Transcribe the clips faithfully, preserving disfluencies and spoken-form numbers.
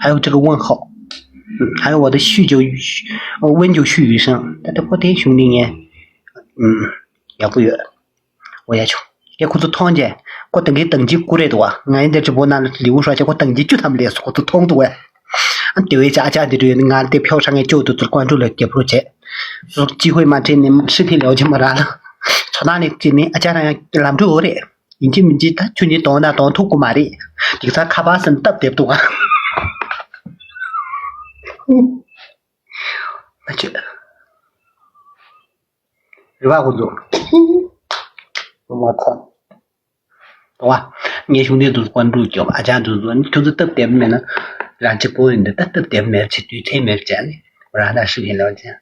还有这个问号，还有我的酗酒酗，呃，温酒酗余生，ད་ལྟ་ཁོ་དེ་བྱུང་ནས་ངས། ཨུམ། ཡག་པོ་ཡོད། འོ་ཡ་ཆུང་། ཡ་ཁོ་ཚོ་མཐོང་རྗེས། ཁོ་དང་གི་དང་གི་ཀུ་རེད་འདུག་བ། ང་ཡི་འདིར་ཅི་པོ་ན་ལི་བུ་ཧྲ་ཆེ་ཁོ་དང་གི་ཅུ་ཐམ་ལས་སོ་ཁོ་ཚོ་མཐོང་འདུག་བས། ཨ་དེ་བས་ཅག་ཅག་འདི་རུ་ཡོད་ནི་ང་དེ་ཕྱོགས་ཧྲ་ངས་ཅོ་དུ་ཚུར་ཀོན་ཀྲུ་ལ་རྒྱབ་རོགས་བྱས། སུ་ཅི་ཧོས་མ་ཁྲེལ་ནི་ཧྲི་ཐི་ལེའོ་ཅི་མ་ར་ལ། ཚོ་ནང་ནས་ཅི་ནི་ཨ་ཅག་རང་ཡང་ལམ་འགྲོ་འོ་རེད། ཡིན་གཅིག་མིན་གཅིག་ད་ཁྱོད་གཉིས་གདོང་དང་གདོང་ཐུག་གི་མ་རེད། དེང་སང་ཁ་པར་སེམས་སྟབས་བདེ་པོ་འདུག་ག་མ་བྱེད། རེ་བ་ཁོ་ཚོ། མ་ཚང་། དོ་བ། ངས་གཞུང་འབྲེལ་དུ་ཀོན་ཀྲུག་སྐྱོབ་ཨ་ཅག་དུ་ཚོ་ནི་ཁྱོད་ཚོ་སྟབས་བདེ་པོ་མེད་ན། རང་གཅིག་པོ་ཡིན་འདི་ད་སྟབས་བདེ་པོ་མེད་བྱེད་དུས་ཚེ་མེད་བྱས་ནི། རང་ད་ཧྲི་ཁན་ལོ་ཅན།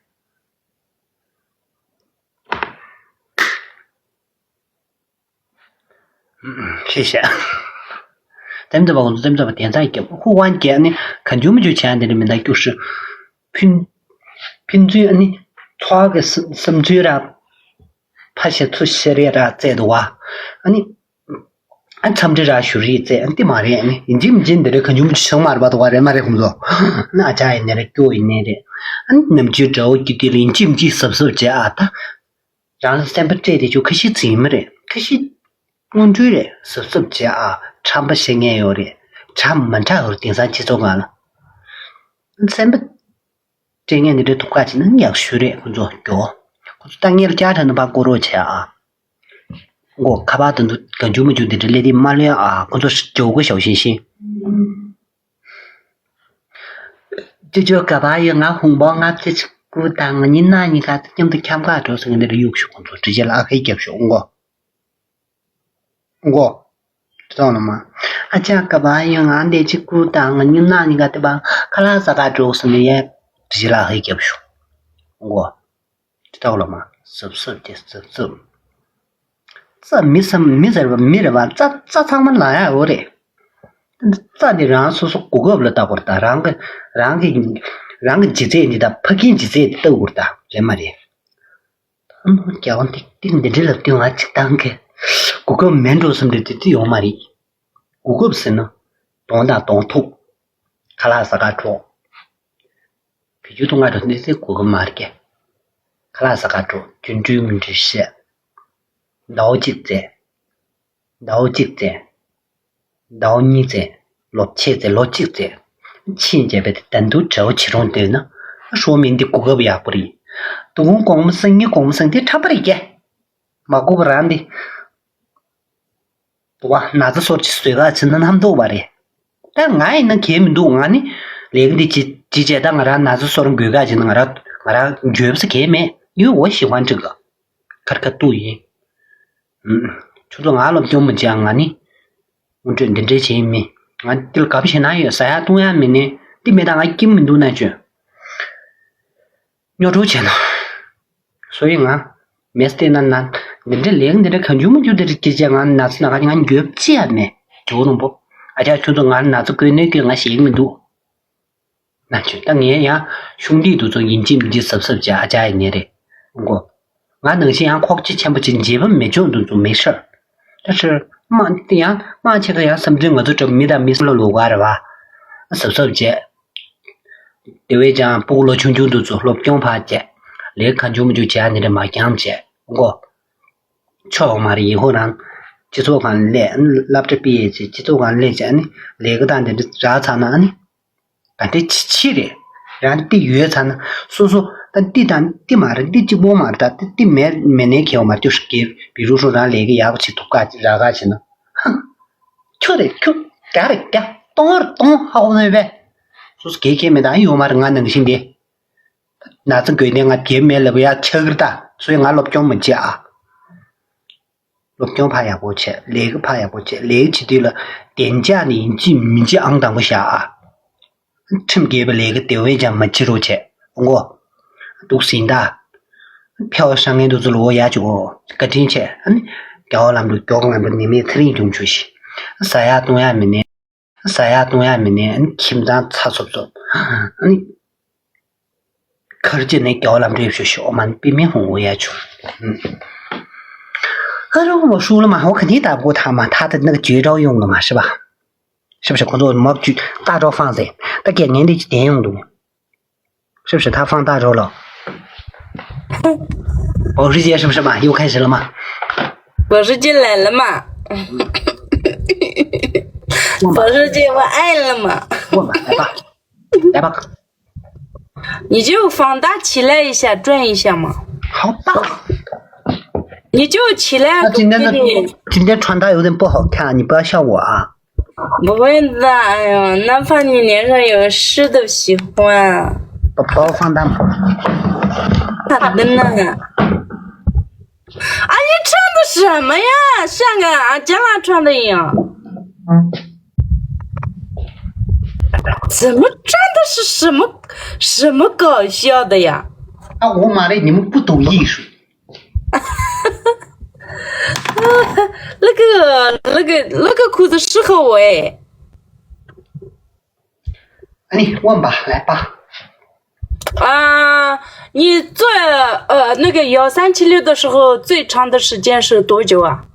ཤེས་ཤག་སེམས་ཚབ་པ་ཁོང་ཚོ་སེམས་ཚབ་པ་དེ་ཚང་སྐྱབས་ཁུ་དབང་རྒྱལ་ནི་གང་བྱུང་མི་བྱུང་བྱས་འདི་འདྲ་མི་འདང་སྐྱུར་ཧྲི། ཕན་ཕན་ཚུན་ཨ་ནི་ཚོགས་ཀྱི་བསམ་ཚུལ་ར་ཕ་ཤེ་ཚུ་ཤེ་རེ་ར་བཙལ་འདུག་བ། ཨ་ནི་ཨ་འཚམས་འདྲི་ར་ཞུ་རེས་བཙལ་ཨ་ནི་དེ་མ་རེད། ཨ་ནི་ཡིན་གཅིག་མིན་གཅིག་འདི་རེད། གང་བྱུང་མི་བྱུང་མ་རེད་པ་འདུག་བ། རེད་མ་རེད་ཁོང་ཚོ། ཨ་ནི་ཨ་ཅག་ཡིན་ནི་རེད། སྐྱོ་ཡིན་ནི་རེད། ཨ་ནི་ནམ་རྒྱུན་དགྲ་བོ་སྐྱིད་སྡུག་ལ་ཡིན་གཅིག་མིན་གཅིག་གཟབ་གཟབ་བྱས་ཨ་ད། རང་ལ་སེམས་པ་སྤྲད་དེ་ཆོག་ཁ་ཤས་ཚིག་མི་རེད། ཁ་ཤས་དངོས་འབྲེལ་རེད། གཟབ་གཟབ་བྱས་ཨ། ཁྲམ་པ་བཤད་མཁན་ཡོད་རེད། ཁྲམ་མ་འཁྲབ་རུ་དེང་སང་སྤྱི་ཚོགས་སྒང་ལ། སེམས་པ་སྤྲད་མཁན་འདི་འདྲའི་ཐུག་ཁ་ཅིག་ན་ཡག་ཤོས་རེད། ཁོ་ཚོ་མགྱོགས། ཁོ་ཚོ་ལྟ་ངན་ལ་ལྕགས་དྲངས་ན་ཕར་བསྐོར་རོགས་བྱས་ཨ། མགོ་ཁ་པར་དེ་ཚོ་གང་བྱུང་མ་བྱུང་དེ་འདྲ་སླེབས་དེ་མ་ལོས་ཨ། ཁོ་ཚོ་མགྱོགས་གོ་ཞའོ་ཤིང་ཤིང་། ཅོ་ཅོ་ག་པར་ཡོད། ང་ཧུང་པོ་ལྔ་བརྒྱ་བཅུ་དགུ་དང་ང་གཉིས་ནག་གཉིས་ཀ་མཉམ་དུ་འཁྱམ་ག་འགྲོ་ཟེར་ནས་གཡུག་ཤོག་ཁོང་ཚོ་འདྲི་རྗེས་ལ་ཨ་ཁའི་རྒྱབ་ཤོག་མགོ། མགོ། ཐོང་ལ་མ། ཨ་ཅག་ག་པར་ཡོད། ང་འདི་བཅུ་དགུ་དང་ང་གཉིས་ནག་གཉིས་ཀ་དེ་བ་ཁ་ལག་ཟ་ག་འགྲོ་ཟེར་ནས་ཡ་འདྲི་རྗེས་ལ་ཨ་ཁའི་རྒྱབ་ཤོག་མགོ། ཅི་ལྟ་བུ་ལ་མ། གཟབ་གཟབ་ཀྱི་གཟབ་གཟབ། རྩ་མི་བསམ་མི་ཟེར་བ་མི་རེད་བ། རྩ་རྩ་ཚང་མ་ལ་ཡ་འོ་རེད། རྩ་འདི་རང་སོ་སོ་གོ་སྐབས་ལ་ལྟ་དགོས་རེད་ད། རང་གི་རང་གི་རང་གི་ལྗིད་ཚད་འདི་དང་ཕ་གིའི་ལྗིད་ཚད་འདི་ལྟ་དགོས་རེད་ད། རེད་མ་རེད། ཨ་མོ་རྒྱལ་བ་འདི་འདི་འདི་འདྲ་ལབ་དུས་ང་ཅིག་བཏང་གི། གོ་སྐབས་མེད་འགྲོ་བསམ་འདྲ་དེ་དུས་ཡོང་མ་རེད། གོ་སྐབས་ཟེར་ན། གདོང་དང་གདོང་ཐུག་ཁ་ལག་ཟ་ག་འགྲོ། བེད་སྤྱོད་གཏོང་ག་འགྲོ་གནས་ཚུལ་གོ་གི་མ་རེད་ཀྱེ། ཁ་ལག་ཟ་ག་འགྲོ། རྒྱུ་འགྲུལ་མི་འགྲུལ་བཤད། ཟླ་བ་གཅིག་བཙལ། ཟླ་བ་གཅིག་བཙལ། ཟླ་བ་གཉིས་བཙལ། ལོ་ཕྱེད་བཙལ། ལོ་གཅིག་བཙལ། ཕྱིན་བྱས་པའི་དན་དུ་བྲེལ་བ་བྱེད་རུང་འདོད་ན། ཧྲོ་མིན་འདི་གོ་སྐབས་ཡག་པོ་རེད། དུ་གུང་གོང་མ་སང་ཉིན་གོང་མ་སང་དེ་ཁྲམ་པ་རེད་ཀྱེ། མ་གོ་བ་རང་འདི། དུ་བ་ན་ཚ་སོར་གྱི་བཟོས་ག་ཕྱིན་ན་རྣམ་རྟོག་པ་རེད། ད་ང་ཡིན་ན་གལ་མི་འདུག་ང་ནི་ལས་ཀ་འདི་ཅི་ཅི་བྱས་ད་ང་རང་ན་ཚ་སོར་འགོས་ག་ཕྱིན་ན་ང་རང་ང་རང་འགྱོད་པ་ས་གལ་མེད་ཡོད། འོ་ཞི་བ་འགྲིག་ག་ཁར་ཁ་ཏུ་ཡིན། ཁྱོད་ཚོ་ང་སློབ་སྦྱོང་མི་བྱེད་ང་ནི། དངོས་འབྲེལ་འདི་འདྲའི་བྱེད་མི། ང་འདི་ལ་དགའ་པོ་བྱེད་ན་ཡོད། ཟ་ཡག་བཏུང་ཡག་མེད་ནས་འདི་མེད་ད་ང་སྐྱིད་མི་འདུག་ན་ཅོ། རྙོག་གྲོགས་བྱས་ན། སོ་ཡི་ང་། མེས་བལྟས་ན་ན། འདི་འདྲའི་ལས་འདི་འདྲ་གང་བྱུང་མ་བྱུང་འདི་འདྲ་སྐྱེ་ཅེས་ང་ན་ཚ་ན་ག་ང་འགྱོད་ཅི་ཡང་མེད། ཇོ་རོང་པོ། ཨ་ཅག་ཁྱོད་ཚོ་ང་ན་ཚ་བཀོད་ནས་བཀོད་ང་ཞེད་མི་འདུག་ན་ཆུ་ད་ངས་ཡང་ཤུང་དིས་དུ་ཚོ་ཡིན་གཅིག་མིན་གཅིག་གཟབ་གཟབ་བྱས་ཨ་ཅག་ཡིན་ནི་རེད། མགོ། ང་ནང་བཞིན་ཡང་ཁོག་ཅི་ཆེན་པོ་ཅིག་འཇིབ་པ་མི་ཆོག་འདུག་ཚོ་མི་ཤར། ད་ཤར། མ་དེ་ཡང་མ་ཆེ་ག་ཡང་བསམ་ཚུལ་ང་ཚོ་འདྲ་མི་དང་མི་སེམས་ལ་ལོག་ག་རེད་བ། གཟབ་གཟབ་བྱས། དེ་བས་ཀྱང་སྤུ་གུ་ལོ་ཆུང་ཆུང་དུ་ཚོ་སློབ་སྦྱོང་ཕར་བྱས། ལས་གང་བྱུང་མི་བྱུང་བྱས་ནི་རེད་མ་འགྱངས་བྱས་མགོ། ཆོག་མ་རེད་ཡིན་ཧོ་རང་། སྤྱི་ཚོགས་སྒང་སླེབས་སློབ་གྲྭ་སྤེལ་ཡས་བྱས་སྤྱི་ཚོགས་སྒང་སླེབས་བྱས་ནི་ལས་ཀ་དང་དེ་འདྲ་རག་ཚར་ན་ཨ་ནི། ད་དེ་ཕྱི་ཕྱི་རེད། རང་ཏི་ཡོད་ཚར་ན་སོ་སོ་ད་ཏི་དང་ཏི་མ་རེད་ཏི་གཅིག་པོ་མ་རེད་ད་ཏི་མེད་མེད་ནའི་ཁེ་བ་མ་སྐྱོ་ཤི་གེ་བི་རུ་ཧྲོ་རང་ལས་ཀ་ཡག་པོ་བྱེད་ཐུབ་ག་རག་ག་བྱེད་ན། ཧང་། ཁྱོད་རེད་ཁྱོད་རྒྱ་རེད་རྒྱ་གཏོང་རེད་གཏོང་ཧ་གོ་མེད་པས། སོ་སོ་གེ་ཁེ་མེད་ད་ཡོད་མ་རེད་ང་ནང་བཞིན་དེ། ན་ཚ་འགོས་ནས་ང་རྒྱལ་མེད་ལབ་ཡ་ཆག་གི་རེད་ད་སོ་ཡ་ང་སློབ་སྦྱོང་མི་བྱེད་ཨ། སློབ་སྦྱོང་ཕར་ཡག་པོ་བྱས་ལས་ཀ་ཕར་ཡག་པོ་བྱས་ལས་ཀ་བྱེད་དུས་ལ་བདེ་འཇགས་ནི་ཡིན་གཅིག་མིན་གཅིག་ཨང་དང་པོ་བཞག་ཨ། ཁྲིམས་འགལ་བའི་ལས་ཀ་དེ་བས་ཀྱང་མ་བྱེད་རོགས་བྱས་མགོ། འདུག་ཟིན་ད། ཕལ་བ་ཧྲང་ངེ་འདུག་ཚུལ་འོ་ཡ་ཅིག་འོ་བཀའ་དྲིན་ཆེ་ཨ་ནི། རྒྱལ་བ་ལམ་འགྲོ་མགྱོགས་ལམ་འགྲོ་ནི་མེད་ཚེ་རིང་འབྱུང་ཆོག་ཤི། ཟ་ཡག་བཏུང་ཡག་མི་ནས། ཟ་ཡག་བཏུང་ཡག་མི་ནས་ཨ་ནི་ཁྱིམ་ཚང་ཚ་ཚོབ་ཚོབ་ཨ་ནི། ཁར་ཅི་ནས་རྒྱལ་བ་ལམ་འགྲོ་ཡོད་ཤོ་ཤོ་མ་ནི་པི་མི་ཧོང་འོ་ཡ་ཆུ། ཨ་རོ་མོ་ཧྲུ་ལ་མ་ཧོ་ཁ་ནི་ད་གོ་ཐ་མ་ཐ་ད་ནི་ཇོའི་ཀྲའོ་ཡོང་ལ་མ་ཧྲི་བ། 是不是？工作没去大招放噻，他给年底几点用的？是不是？他放大招了。我是姐，是不是嘛？又开始了嘛？我是进来了嘛？我是姐，我爱了嘛？我嘛，来吧，来吧。你就放大起来一下，转一下嘛。好吧。你就起来，那今天的给你今天穿搭有点不好看，你不要笑我啊。不会的，哎呀，哪怕你脸上有事都喜欢。把包放大嘛。咋的呢？啊，你穿的什么呀？像个啊，将来穿的一样。嗯，怎么穿的是什么什么搞笑的呀？啊，我妈的，你们不懂艺术。那个那个那个裤子适合我哎。哎，你问吧，来吧。啊，你做呃那个幺三七六的时候，最长的时间是多久啊？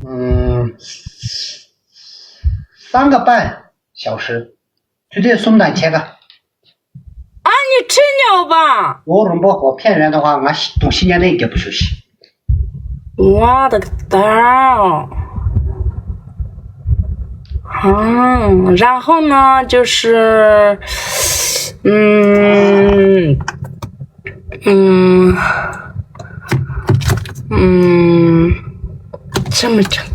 嗯，三个半小时，最多送到切个。啊，你吹牛吧！我如果我骗人的话，我东西年那也不休息。我的个蛋哦！嗯，然后呢，就是，嗯，嗯，嗯，这么长。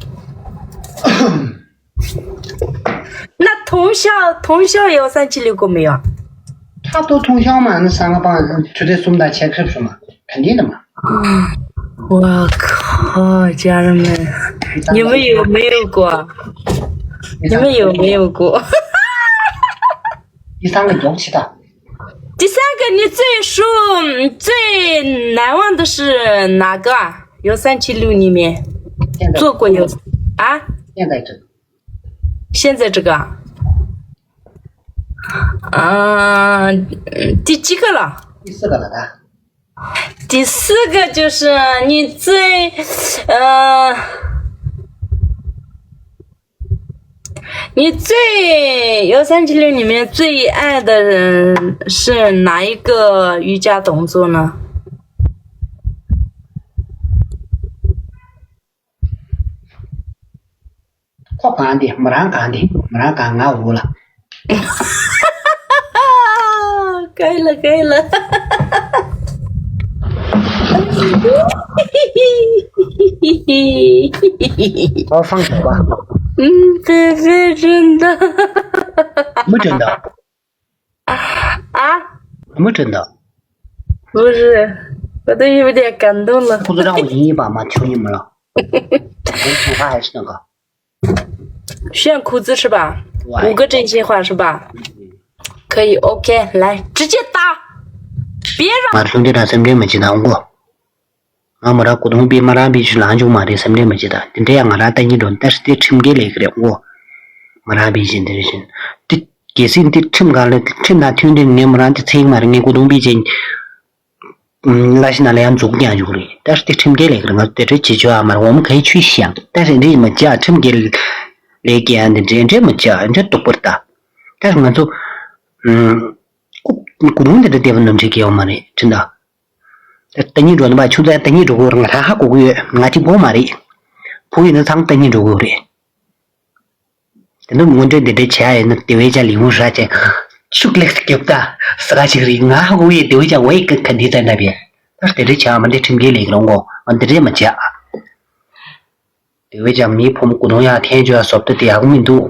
那通宵通宵有三七六过没有？差不多通宵嘛，那三个半，最多送到切克是嘛，肯定的嘛。我靠，家人们，你们有没有过？你们有没有过？第三个尤其大。第三个，你最受最难忘的是哪个啊？有三七六里面现在做过有啊？现在这个现在这个啊？啊，嗯第几个了？第四个了啊。第四个就是你最呃，你最有三七六里面最爱的人是哪一个瑜伽动作呢？ཁོ་གང་དེ་མོ་རང་གང་དེ་མོ་རང་གང་ང་འུ་ལ། 可以了，可以了。我放手吧。嗯，菲菲真的。没真的，啊？没真的。不是，我都有点感动了。裤子让我赢一把嘛，求你们了。我头发还是那个。炫裤子是吧？喂五个真心话是吧？可以，OK，来直接打，别让 ང་ཚོ་འདི་རང་སེམས་ཁྲལ་མ་བྱེད་དང་གོ། ང་མོ་རང་གོ་དོང་པའི་མ་རང་པའི་ཆུ་ལང་བྱུང་མ་རེད། སེམས་ཁྲལ་མ་བྱེད་དང་། དེ་འདྲ་ཡང་ང་རང་ལྟ་ཉིད་འགྲོ་ནི་ད་ཤི་དེ་ཁྲིམས་འགལ་ལས་ཀྱི་རེད་གོ། མ་རང་པའི་ཆུ་འདི་རེད་བཞིན་དེ། གལ་སྲིད་འདི་ཁྲིམས་སྒང་ལ་ཁྲིམས་དང་མཐུན་ཏེ་ངས་མོ་རང་དེ་ཚེ་མ་རེད། ངས་གོ་དོང་པའི་ཆུ་ལ་ཤི་ན་ལ་ཡང་འཛུགས་ཀྱང་འཇུག་རེད། ད་ཤི་དེ་ཁྲིམས་འགལ་ལས་ཀྱི་རེད། ང་ཚོ་དེ་འདྲ་བྱེད་ཆོག་ཨ་མ་རེད། འོ་མ་ག་ཡི་ཆུ་ཤང་ད་ཤི་འདི་མ་བྱེད་ཨ། ཁྲིམས་འགལ་ལས་ཀྱི་ཨ་འདི་འདྲ་འདྲ་མ་བྱེད་ཨ། འདྲ་སྡུག་པར་ལྟ། ད་ཤི་ང་ཚོ་ཨུམ། གོ་དོང་འདི་འདྲ་བདེ་བ་ནམ་འཁྲིད་ཀྱི་ཡོད་མ་རེད་ཁྲིམས་དང་། ལྟ་ཉིན་འགྲོ་ནི་མ་ཆུ་ཚན་ལྟ་ཉིན་འགྲོ་དགོས་རང་ལྷ་ཧ་གོ་གི་ཡོད། ང་གཅིག་པོ་མ་རེད། བུ་ཡིན་ན་ཚང་ལྟ་ཉིན་འགྲོ་དགོས་རེད། དེ་ནི་དངོས་འབྲེལ་འདི་འདྲ་བྱས་ཡིན་ན་དེ་བས་ཀྱང་ལིང་མོ་ཧྲ་ཅན་ཤུགས་ལེགས་སུ་རྒྱབ་ད་ས་ག་ཞིག་རེད། ང་ཧ་གོ་ཡི་དེ་བས་ཀྱང་འོ་ཡི་ཀ་ཁ་འདི་ཙམ་ན་བས་ད་དེ་འདྲ་བྱས་མ་འདི་ཁྲིམས་འགལ་ལས་རོང་གོ་ང་འདི་འདྲ་མ་བྱས་ཨ། དེ་བས་ཀྱང་མིའི་ཕོ་མོ་གོ་དོང་ཡག་འཐེན་བཅོ་ཡག་བཟོ་ལྟ་དེ་ཡག་པོ་མི་འདུག་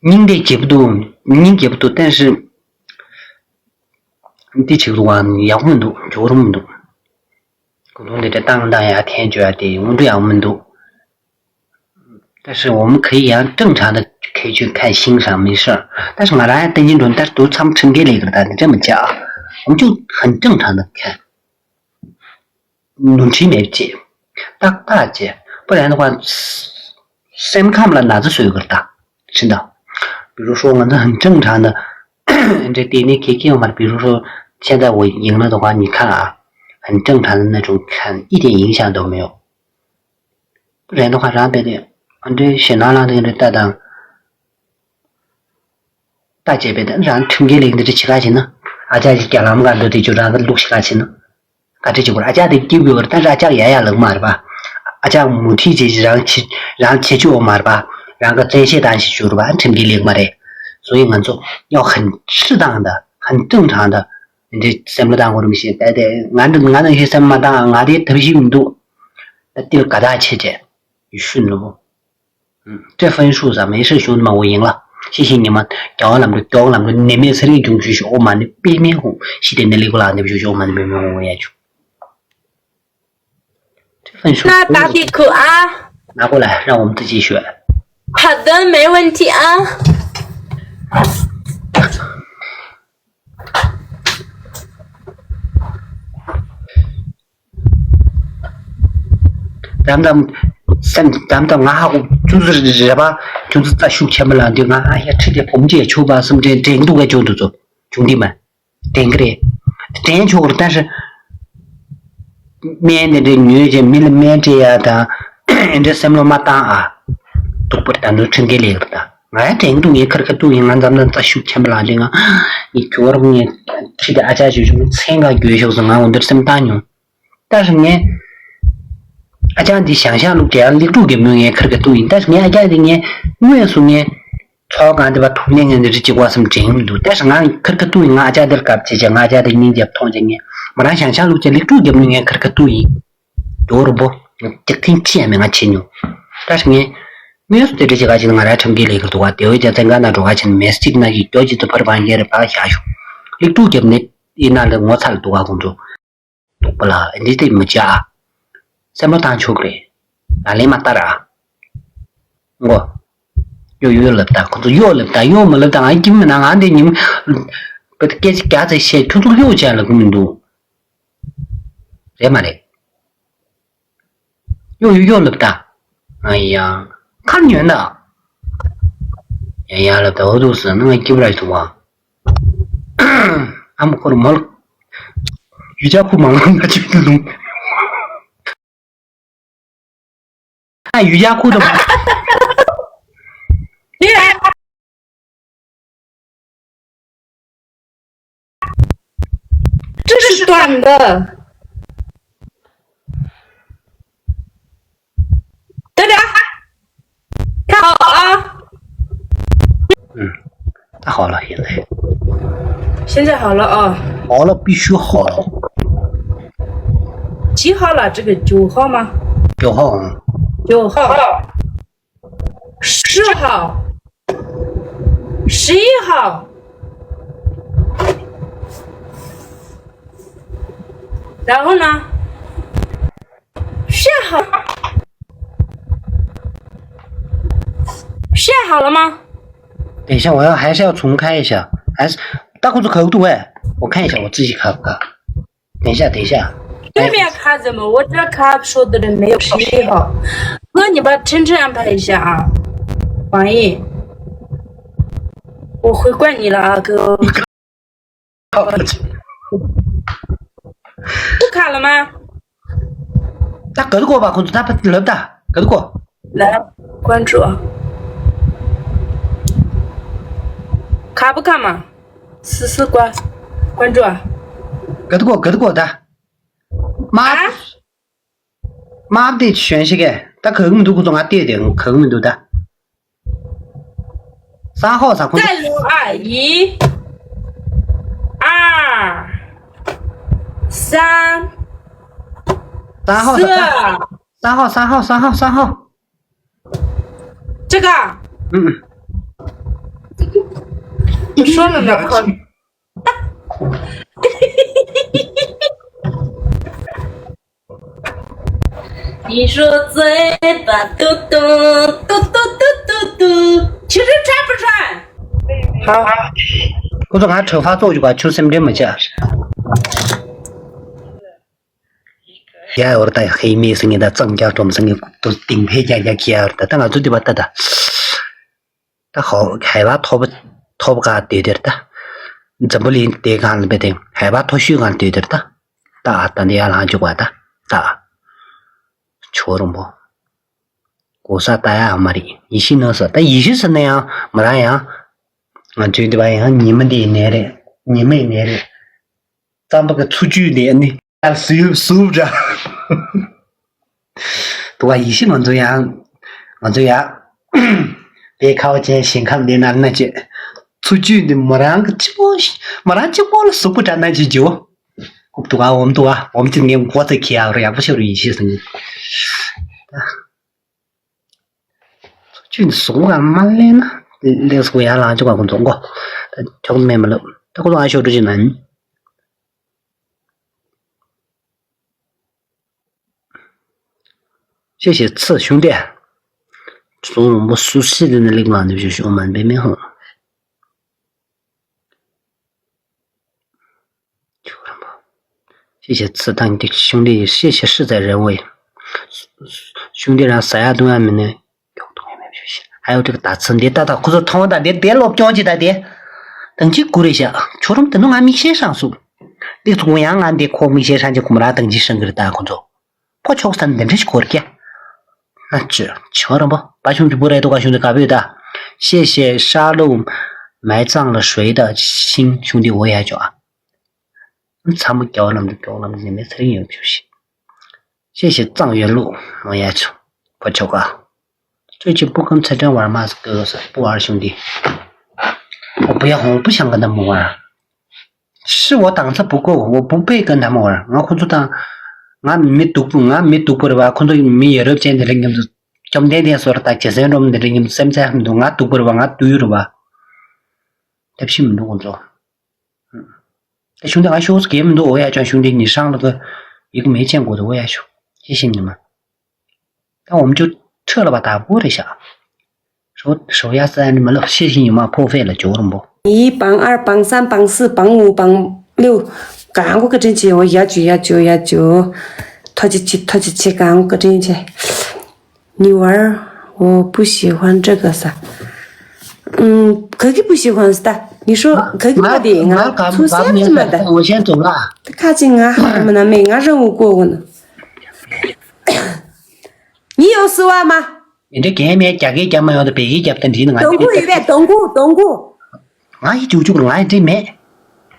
སྙིང་དེ་སྐྱིད་པོ་འདུག་སྙིང་སྐྱིད་པོ་འདུག་བསྟན་ཞིང་། འདི་ཆིག་ལུག་ཡག་པོ་མི་འདུག་འཇོག་རུང་མི་འདུག་གོ་དོང་འདི་འདྲ་བཏང་བཏང་ཡག་འཐེན་བཅོ་ཡག་དེ་དངོས་འབྲེལ་ཡག་པོ་མི་འདུག 但是我们可以让正常的可以去看欣赏没事儿，但是ང་རང་ཡང་ལྟ་ཉིན་འགྲོ་ད་དུ་མཚམས་ཁྲིམས་འགལ་ལས་ཀྱི་རེད། ད་འདི་འདྲ་མི་བྱ་ཨ། 我们就很正常的看。 ནོར་འཁྲུལ་མེད་ཅེས། ཏག་ཏག་ཅེས། 不然的话，སེམས་ཁམས་ལ་ན་ཚ་བཟོས་ཀྱི་རེད་ད། ཕྱིན་ད། 比如说 ང་ཚོ་很正常的 འདྲ་བལྟས་ནས་ཁེ་ཁེ་ཡོང་མར། 比如说 现在我赢了的话，你看啊，很正常的那种看，一点影响都没有。 不然的话，རང་བལྟས་ནས་ ཨ་འདྲའི་ཞེད་སྣང་ལངས་དེ་འདྲ་ལྟ་དང་། ལྟ་བྱས་པས་ད་རང་ཁྲིམས་འགལ་ལས་འདི་འདྲ་བྱེད་ག་བྱེད་ན། ཨ་ཅག་གི་རྒྱ་ལམ་ག་འགྲོ་དེ་ཚོ་རང་གི་ལུག་བྱེད་ག་བྱེད་ན། ག་འདྲ་བྱེད་དགོས་རེད། ཨ་ཅག་དེ་སྐྱིད་པའི་བར་ད་ཨ་ཅག་ཡ་ཡ་ལག་མ་རེད་པ། ཨ་ཅག་མུ་མཐུད་བྱེད་ཀྱི་རང་བྱེད་རང་བྱེད་ཆོག་མ་རེད་པ། རང་གི་བཙན་ཤེད་བཏང་བྱེད་ཆོག་རེད་པ། ཁྲིམས་འགལ་ལས་མ་རེད། སོ་ཡིན་ང་ཚོ་ཡང་ཧན་ཁྲི་དང་ད་ཧན་ཏུང་དང་ད་འདི་སེམས་ལ་བཏང་དགོས་རེད་མི་ཤེས་པས་དེ་ང་འདི་ང་ནང་བཞིན་སེམས་མ་བཏང་ང་དེ་ཐབས་ཤེས་མི་འདུག་ད་ཏིལ་ག་ད་ཆེ་ཆེ་ཡུལ་ཤུལ་ནོ། ཨུམ། 这分数咱们是兄弟们我赢了。谢谢你们。 རྒྱལ་བ་ལམ་འགྲོ་རྒྱལ་བ་ལམ་འགྲོ་ནད་མེད་ཚེ་རིང་འབྱུང་བཞུགས་ཤོག་ཨོཾ་མ་ཎི་པདྨེ་ཧཱུྃ། ཤི་དེ་ནད་ལས་གོ་ལ་ནད་བཞུགས་ཤོག་ཨོཾ་མ་ཎི་པདྨེ་ཧཱུྃ། ཡ་ཆུ། 这分数那打底裤啊。 拿过来，让我们自己选。 好的，没问题啊。 དམ་དམ། སེམས་དམ་དམ་ང་ཧ་གོ་ཁྱོད་ཚོ་རེ་རེ་པ། ཁྱོད་ཚོ་རྩ་ཤུགས་ཆེན་པོ་ལངས་དུས་ང་ཨ་ཡ་ཁྲི་དེ་བུམ་ཅེས་ཆུ་བ་གསུམ་དྲན་དྲན་འདུག་ག་ཁྱོད་ཚོ་ཚོ་བྱུང་དུས་མ་དྲན་གི་རེད། དྲན་ཆོག་གི་རེད་ད་རེ། སྨན་དེ་འདྲའི་ཉོས་རྗེས་མི་ལ་སྨན་སྤྲད་ཡ་དང་། ཨེ་འདྲའི་སེམས་བློ་མ་བཏང་ཨ། སྡུག་པོ་ད་ནོར་ཁྲིམས་འགལ་ལས་གི་རེད་ད། ང་ཡ་དྲན་འདུག་ངའི་ཁར་ཁ་ཐུག་ཡིན་ང་འཛམ་ན་རྩ་ཤུགས་ཆེན་པོ་ལངས་དུས་ང་། ངའི་གྱོར་ངའི་ཁྲི་དེ་ཨ་ཅག་ཅིག་བྱུང་མཚན་ག་འགྱོད་ཤོག་སོང་ང་འོ་འདིར་སེམས་བཏང་མྱོང་། ད་རེས་ངས། ཨ་ཅག་འདི་ཞང་ཞང་ལུག་དེ་ཡང་ལེགས་དྲུག་རྒྱབ་ནོ་ངའི་ཁར་ཁ་ཐུག་ཡིན། ད་རེས་ངས་ཨ་ཅག་འདི་ངས་དངོས་སུ་ངས་ཚོགས་གང་དེ་བ་ཐུག་ནས་ངས་འདི་རི་གཅིག་བ་སེམས་དྲན་མི་འདུག་ད་རེས་ང་ཁར་ཁ་ཐུག་ཡིན། ང་ཨ་ཅག་འདིར་སྐབས་བྱེད་ཅག་ང་ཨ་ཅག་འདི་སྙིང་རྒྱབ་མཐོང་ཅག་ངས་མ་རང་ཞང་ཞང་ལུག་ཅག་ལེགས་དྲུག་རྒྱབ་ནོ་ངའི་ཁར་ཁ་ཐུག་ཡིན། རྡོ་རུ་པོ། ངས་ཀྱག་ཐེངས་ཅི་ཡང་མེད་ང་བྱེད་མྱོང་། ད་རེས་ངས། དངོས་སུ་དེ་འདྲ་བྱེད་ག་ཅིག་ང་རང་ཁྲིམས་འགལ་ལས་ཁར་འདུག་བ་དེ་བས་ཀྱང་བཙན་ཁང་ནང་འགྲོ་ག་ཕྱིན་མེ་སི་ཅིག་ན་གི་སྐྱོ་ཅི་ཏུ་ཕར་བང་རྒྱལ་རེ་ཕར་བཞག་ཤོག་ལེགས་དྲུག་རྒྱབ་ནས་ཡིན་ན་ལས་ངོ་ཚ་ལ་འདུག་ག་ཁོང་ཚོ། སྡུག་པ་ལ་འདི་དེ་མི་བྱ། སེམས་པ་བཏང་ཆོག་གི་རེད། ལག་ལེན་མ་བསྟར་ཨ། མགོ། གཡོ་གཡོ་ལབ་ད་ཁོ་ཚོ་གཡོ་ལབ་ད་གཡོ་མ་ལབ་ད་ང་སྐྱིད་མི་ན་ང་འདི་ཉིན། བོད་སྐད་ཆ་རྒྱག་ཚེ་བཤད་ཁྱོད་ཚོ་གཡོ་བྱས་ལབ་གི་མི་འདུག་རེད་མ་རེད། གཡོ་གཡོ་གཡོ་ལབ་ད། ཨ་ཡ། ཁ་ཉོན་ད། ཡ་ཡ་ལབ་ད་འོ་འདུག་ཟེར་ན་ང་སྐྱིད་པ་ར་ཐུག་བ། ཨ་མ་ཁོ་ར་མོལ། ཡུལ་ཇག་ཁུ་མང་མང་ང་ཅིག་ཏུ་ལུང་། ཨ་ཡུལ་ཇག་ཁུ་དང་མང་། 这是短的。对的，看好啊。嗯，太好了，现在。现在好了啊。好了，必须好了。几号了？这个九号吗？九号啊。九号。十号。十一号。然后呢？ 选好，选好了吗？等一下，我要还是要重开一下，还是大裤子口度哎，我看一下我自己卡不卡。等一下，等一下。对面卡怎么？我这卡说的人没有十一号。哥，你把晨晨安排一下啊，王毅。我会怪你了啊，哥。 不卡了吗？他隔得过吧？工作他不冷的，隔得过。来，关注啊。卡不卡嘛？思思关，关注啊。隔得过，隔得过的。妈，啊？妈的，全是个，他隔个没都工作，俺爹爹隔个没都的。 三号啥空？再录二，一、二、三、三号，四。三号，三号，三号，三号。这个啊？嗯。我说了呢，靠。 你说嘴巴嘟嘟，嘟嘟嘟嘟嘟，其实穿不穿？好。 ཁོ་ཚོ་ང་གྲོད་ཁོག་བཙོག་བཅུག་ག་ཁྱོད་སེམས་ཁྲལ་མ་བྱེད། ཡ་འོར་ད་ཧེ་མེ་སི་ངེ་ད་གཙང་རྒྱ་སྒྲོམ་སི་ངེ་དུ་ཏིང་ཕེ་རྒྱ་རྒྱ་ཁྱི་ཡ་འོར་ད་ད་ང་ཚོ་དེ་བ་ད་ད། ད་ཧོ་ཧའི་བ་ཐོབ་ཐོབ་ག་དེ་དེར་ད། འཛམ་བུ་གླིང་དེ་གང་ལ་བེ་དེ་ཧའི་བ་ཐོ་ཤུས་གང་དེ་དེར་ད། ད་ད་འདི་ཡ་ལང་བཅུག་པ་ད་ད། ཆོ་རོང་པོ། གོ་ས་ལྟ་ཡག་མ་རེད། ཡེ་ཤེས་ནོར་སོང་། ད་ཡེ་ཤེས་ཟེར་ན་ཡང་མོ་རང་ཡང་ང་ཚོའི་འདི་པ་ཡང་ཉི་མ་འདི་ཡི་ནད་རེད། ཉི་མ་ཡི་ནད་རེད། རྩམ་པ་གི་འཚོ་བཅུད་འདི་ཨ་ནི་ཡར་ཟུབ་ཟུབ་འདྲ། དུ་བ་ཡེ་ཤེས་ང་ཚོ་ཡང་ང་ཚོ་ཡང་དེ་ཁ་བ་ཅན་ཞིང་ཁམས་འདི་ན་ན་ཅེ་འཚོ་བཅུད་འདི་མོ་རང་གི་གཅིག་པོ་མོ་རང་གཅིག་པོ་ལ་ཟུག་པོ་འདྲ་ན་ཅེ་འཇོ། ཀུབ་དུ་བ་འོམ་དུ་བ་འོམ་ཅི་ངས་མགོ་ཚ་ཁྱི་ཡག་རུ་ཡག་པོ་ཤོར་ཡེ་ཤེས་སོང་། ཚོ་ཆུ་ཟུག་ག་མ་ལེན་ན་ལས་སུ་ཡར་ལངས་ཆོག་ག་ཁོང་ཚོ་མགོ་ད་ཆོག་མེད་མ་ལབ་ད་ཁོ་ཚོ་ཨ་ཤོ་འགྲོ་ཅི་ན། ཤེས་ཤེས་ཚི་ཤུང་ཏེ། གཟུགས་རིང་པོ་སུ་སི་དེ་ནི་ལེགས་མ་འདེབས་ཤོག་ཤོག་མ་འབད་མེད་ཧོ། ཆུ་རིང་པོ། ཤེས་ཤེས་ཚི་ཐང་གི་ཤུང་ཏེ་ཡི་ཤེས་ཤེས་ཧྲི་ཙ་རེ་བོ་ཡི། ཤུང་ཏེ་རང་ཟ་ཡ་འཐུང་ཡ་མིན་ནས། མགྱོགས་དུ་ངེས་མེད་བཞུ་ཞིང་ཨ་ཡོ་ཏྲིག་ད་ཚུན་འདི་ལྟ་ད་ཁོ་ཚོ་མཐོང་ད་འདི་དེ་སློབ་སྐྱོང་ཅི་ད་དེ། དང་ཅི་གུ་རེ་བཞག་ཁྱོད་རང་དེ་ནོ་ང་མིག་ཤེལ་ཧྲང་སུ། འདི་ཚུགས་ཡང་ང་འདི་ཁོ་མིག་ཤེལ་ཧྲང་ཅི་ཁོ་མ་ར་དང་ཅི་ཧྲང་གི་རེད་ད་ཁོ་ཚོ། ཕོ་ཆོག་སྟན་འདི་འདྲ་ཞིག་གོར་ཀྱ། ང་ཅི་ཆོ་རང་པོ་པ་ཆུང་གི་བུ་རེ་ཏོ་ག་ཤུང་དེ་ག་བོད་ད། ཤེས་ཤེས་ཧྲ་ལུ། མའི་གཙང་ལ་ཧྲོས་ད་ཤིང་ཤུང་དེ་འོ་ཡ་ཅོ་ཨ། ཚ་མོ་སྐྱོ་ལམ་དུ་སྐྱོ་ལམ་ནི་མེ་ཚེ་རིང་ཡོད་ཕྱོགས་ཤིག་ཤེས་ཤེས་གཙང་ཡོད་ལུགས་མ་ཡ་ཆུ། ཕོ་ཆོ་ག་ཚོད་ཅིག་སྤུ་ཁམ་ཚེ་ཕྲེང་བར་མ་སྐྱོ་ས་སྤུ་བར་ཤུང་འདི། འོ་བུ་ཡ་ཧོང་སྤུ་ཤང་གི་འདམ་མོ་བར། ཤི་འོ་དང་ཚ་བུ་ཀོ་འོ་བུ་པེ་གི་འདམ་མོ་བར་ང་ཁོ་ཚོ་དང་། ང་མི་སྡུག་པོ་ང་མི་སྡུག་པོ་རེད་བ་ཁོ་ཚོ་མི་ཡ་རབས་ཅན་དེ་རིང་ཉམས་སུ། བཅོམ་ལྡན་འདས་སོར་དང་རྗེ་བཙུན་སྒྲོམ་དེ་རིང་ཉམས་སུ་སེམས་ཚེ་ཧམ་འདུག་ང་སྡུག་པོ་རེད་བ་ང་སྡུག་ཡུ་རེད་བ། ལྟ་བཞིན་མི་འདུག་ཁོ་ཚོ། ད་གཞུང་འདི་ང་ཤོག་སུ་གས་མི་འདུག་འོ་ཡ་ཅང་གཞུང་འདི་ཉི་ཧྲང་ལ་ག་ཡི་གེ་མེད་ཅན་གོ་འདུག་འོ་ཡ་ཤོག་ཅི་ཤེས་ཉི་མ། ད་འོམ་ཅུ་ཁྲོད་ལ་བ་དག་པོ་རེད་ཤག་ཧྲོ་ཧྲོ་ཡ་ས་ནི་མ་ལོ་ཤེས་ཤིང་ཉི་མ་ཕོ་ཧྥེ་ལ་ཇོ་རུམ་པོ། ཡི་བང་ཨར་བང་སམ་བང་སི་བང་ངུ་བང་ལེའུ། གང་གོ་ཀ་དྲིན་ཆེ་འོ་ཡ་ཅུ་ཡ་ཅུ་ཡ་ཅུ། ཐོ་ཅི་ཅི་ཐོ་ཅི་ཅི་གང་གོ་ཀ་དྲིན་ཆེ། 你玩儿，我不喜欢这个啥。嗯，可以不喜欢是的。你说可以吗？的，我先走了。看见我，我们那没，我任务过过呢。你有丝袜吗？你这给没？假给假没有的，别给假的，你那东裤预备，东裤，东裤。 ང་ཡི་ཅུག་ཅུག་ང་ཡི་འདྲི་མེད།